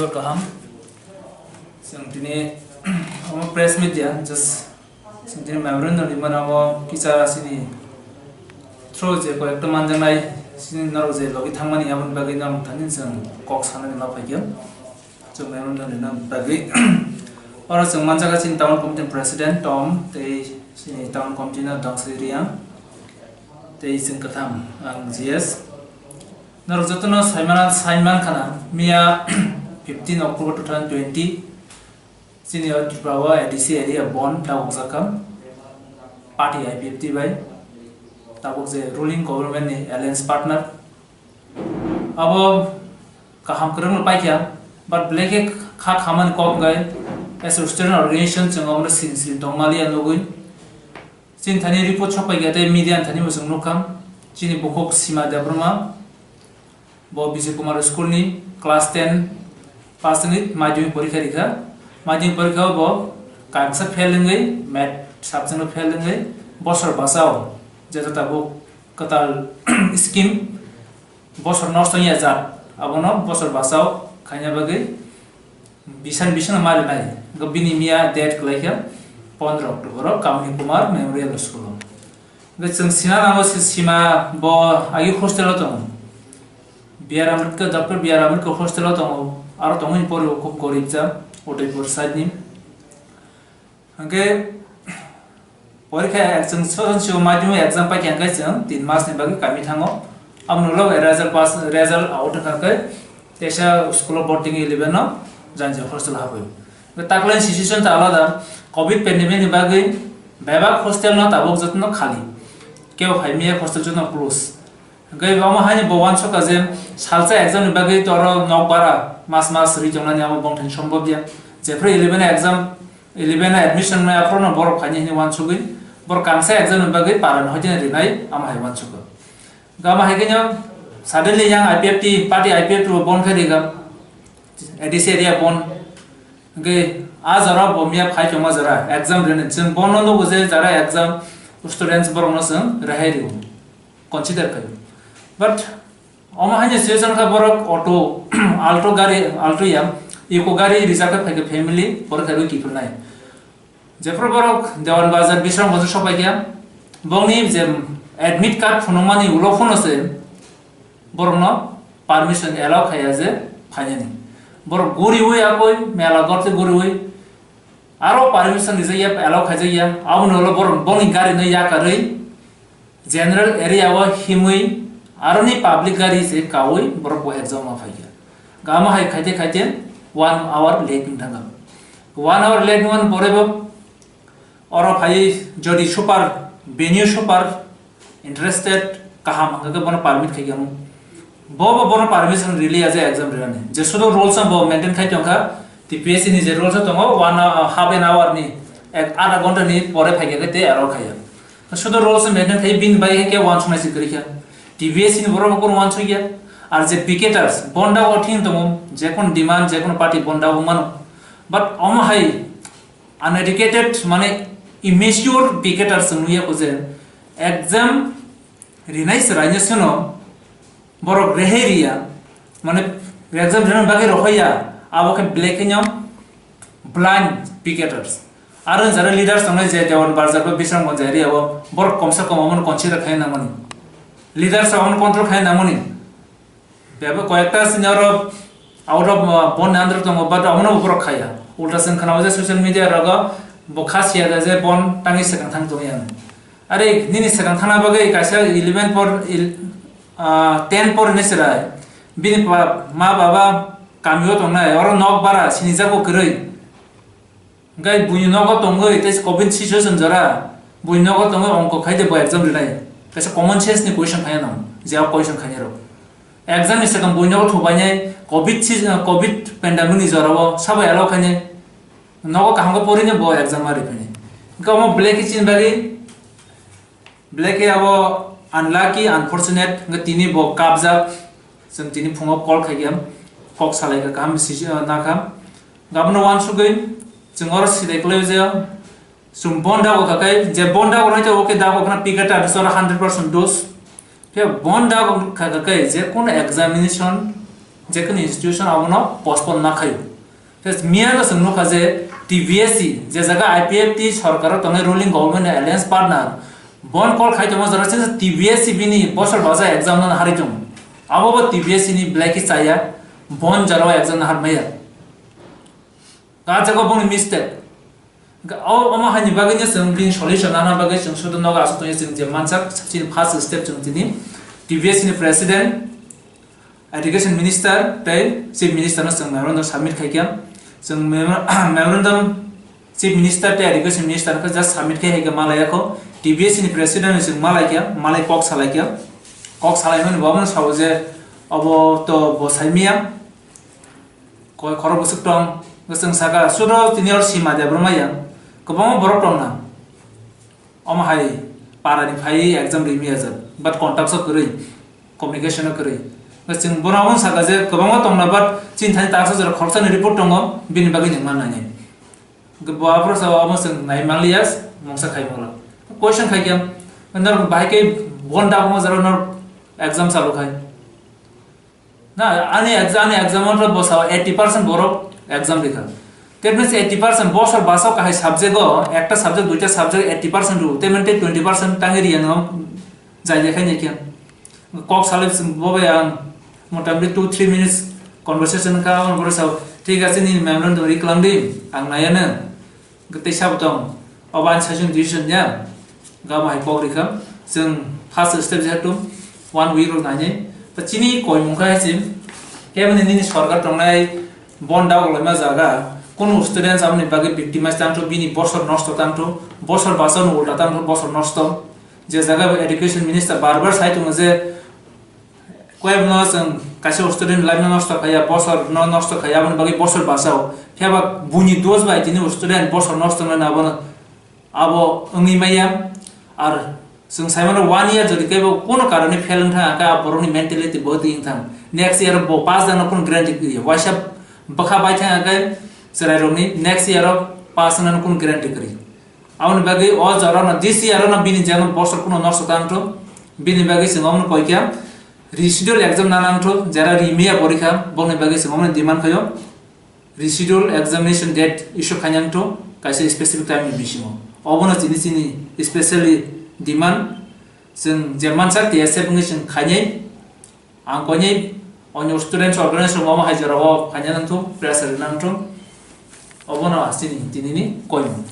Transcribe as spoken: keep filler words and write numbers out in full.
Kaham. Chwng tini omo press media, just chwng tini memorandum rimani omo kicha chini through je koyekta manjaknai chini norok je logi thangmani aboni bagwi norok thani chwng kok sanani ma phaikha. Chwng memorandum rina bagwi. Oro chwng manjakha chini town committee president Tom tei chini town committee no Dangsi Riang tei chwng kwtham ang G S. Norok jotono saimana, saiman khana, miya fifteen October two thousand twenty, chini o Tripura o A D C area bon tabuk jakha, party I P F T bai, tabuk je ruling government ni alliance partner. Abo kaham kwrwng no paikha, but belai khe kha khamani kok gai, as a student organization chwng obono sini sini tongmaliya nugwi. Chini thani report sokpaikha tei media ni thani bo chwng nukha. Chini bukhuk Sima Debbarma, bo Bijay Kumar school ni class ten pass wngwi madhyamik porikha rikha. Madhyamik porikha o bo kaisa fail wngwi, math subject no fail wngwi bosor bwsao je jata bo kwtal scheme bosor nosto wngya jat, abono bosor bwsao khaina bagwi bisan bisan ma rinai. Go bini miya date kwlaikha pondro October o Kamini Kumar Memorial School o. Go chwng sina nango si Sima bo agi hostel o tongo. B R Ambedkar, Doctor B R Ambedkar hostel o tongo. Aro tongwi pori o khub gorib ja Udaipur side ni. Hwnkhe porikha ek chwng soson sio madhyamik exam paikha hwnkhe chwng tin mas ni bagwi kami thango. Aboni ulo result pass, result out wngkha khe teisa school o boarding eleven no janjia hostel habwi. Hwnkhe taklai situation ta alada, covid pandemic ni bagwi bebak hostel no tabuk jotono khali. Kebo phai miya hostel jotono close. Hwnkhe omo haino bo uansukha je salsa exam ni bagwi toro nok bara mas mas ri tongnani abo bongthani sombobya. Jephru eleven exam, eleven admission wngnai aphuru no borok phaini hwnwi uansugwi borok kangsa exam ni bagwi para ni hoiteni rinai amo hai uansukha. Hwnkhe amo hai kheno suddenly yang I P F T, party I P F T bo bon khe rikha, A D C area bon. Hwnkhe a jora bo miya phai tongma jora exam rinani. Chwng bono nugo je jara exam students borokno chwng rehai rio. Consider khaio. But omo haino situation kha borok auto, Alto gari, Alto ya, Eco gari reserve khe phaikha family, borok khe kiphilnai. Jephru borok Dewan Bazar Bisramganj sokpaikha, bongni je admit card phunukmani ulo phano se borokno permission allow khaiya je phainani. Borok guriwi akoi mela gorte guriwi aro permission rijak ya, allow khaijak ya, aboni ulo borok bongni gari no yakarwi general area o himwi aroni public gari se kaui borok bo exam o phaikha. Gama hai khaite khaite one hour late wng thangkha. One hour late wngmani pore bo oro phai jodi super, venue super interested kaham hwnkhe bono permit khaikha. Bo bo bono permission riliya je exam rinani. Je sudu rules bo maintain khai tongkha, T P S C ni je rules tongo, one hour, half an hour ni, ek adha ghonta ni pore phaikha khe tei aro khaiya. Sudu rules maintain khai bini bai khe uansuknai se kwrwikha. T P S C ni borok bo uansukya. Ar je picketers, bonda o thing tongo, je kono demand, je kono party bonda o mano. But omo hai uneducated, mane immature picketers wng nuya ko je exam rinai swraino seno borok rehai riya, mane exam rinani bagwi rohorya, abo khe belai kheno blind picketers. Aro jara leaders tongnai je Dewan Bazar ba Bisramganj area o borok komsa kom omono consider khai nangmani. Leaders rok omono control khai nangmani. Bebak koyekta senior rok out of, uh, bon ni under tongo, but omono borok khaya. Ulta chwng khana je social media rogo bo kha siya da je bon tangwi swkang thang tongya. Are nini swkang thangna bagwi kaisa eleven por, il-, ah, ten por hinwi chwrai. Bini ba-, ma baba kamio tongnai, oro nok bara sinijak bo kwrwi. Hwnkhe buini nogo tongwi tei covid situation jora, buini nogo tongwi ongko khai de bo exam rinai. Kaisa common sense ni question khaina nang, je o question khainai rok. Exam ni swkang buini nogo thubainai covid si-, covid pandemic ni jora o sabo allow khainai. Nogo kaham khe porinai bo exam ma riphainai. Hwnkhe omo belai khe chini bagwi Belai khe abo unlucky, unfortunate, hwnkhe tini bo kapjak. Chwng tini phungo call khaikha, kok salaikha, kaham si-, nakha. Gabono uansugwi chwng oro sidai kwlaiwi je chwng bon dago khakai, je bon dago nai to, okay, dago khna picketer oro hundred percent dose. Khe bon dago khakai je kono examination je kunu institution abono postpone ma khaio. Just miya no chwng nukha je T B S C, je jaga I P F T sorkar o tongnai ruling government ni alliance partner, bon call khai tongma jora se T B S C bini bosor baja exam no hari tong. Abo bo T B S C ni belai khe chaya, bon jora o exam no har maya. Ka jaga boni mistake. Ga-, o, omo haini bagwi no chwng bini solution nana bagwi chwng sudu nogo aswk tongwi chwng je mansak chini first step chwng tini T B S C ni president, education minister tei chief minister no chwng memorandum submit khaikha. Chwng memor-, memorandum chief minister tei education minister khe just submit khai haikha malai yakho. T B S C ni president no chwng malai kha, malai kok salai kha. Kok salai mani bo abono sao je obo to bo sai miya. Koi khorok bwswk tong, bwswk saka, sudo tini or sima de bro maya, kwbangma borok tong na. Omo hai para ni phai exam ri miya jak, but contact so kwrwi, communication o kwrwi. Bwswk bono omo saka je kwbangma tong na, but chini thani taksa jora khoroksa ni report tongo, bini bagwi ni man nai. Bo afro sa omo chwng nai manliya, mungsa khai molo. Question khai kya, nor bahai ke bon da mo jara nor exam salu khai. Na, ani exam, ani exam o bosao eighty percent borok exam rikha. That means eighty percent bosor basao kahai subject o, ekta subject, duita subject eighty percent ru, te mante twenty percent tangi riya no jai jai khai nai khe. Kok salai sing bo bai ang motamoti two three minutes conversation kha, ang boro sao, "Thik ache, nini memorandum ri klang di, ang nai ano." Tei sabo tong, obo ani session decision ya, gabo hai kok rikha, chwng first step jehetu one week rok nainai, ta chini koimung kha hai se, keboni nini sorkar tongnai bon dagok laima jaga, kunu students aboni bagwi victimize tangtho, bini bosor nosto tangtho, bosor bachano ulta tangtho, bosor nosto, je jaga bo education minister bar bar sai tongo je, Kuyabno chwng kaisa student life no nosto khaiya, bosor no nosto khaiya, aboni bagwi bosor bachao. Phiya ba buini dos bai tini student bosor nosto wngna abono abo wngwi maya. Ar chwng saimano one year jodi kebo kono karone fail wngthang khe, a borokni mentality bo twi wngthang. Next year bo pass jana kono guarantee kwrwi. Waisa bwkha bai thang khe chwrairokni next year o pass wngnani kono guarantee kwrwi. Aboni bagwi o jora no this year no bini jeno bosor kuno nosto tangtho, bini bagwi chwng omono koi kha residual exam na nangtho, jera ri miya porikha, bongni bagwi chwng omono demand khaio residual examination date issue khainangtho kaisa specific time ni bisingo. Obono chini chini specially demand, chwng je mansak T S F wngwi chwng khainai. Ang koinwi onyo students organization rok omo hai jora o phaina nangthu, pressure rwna nangthu. Obono chini tinini koimung.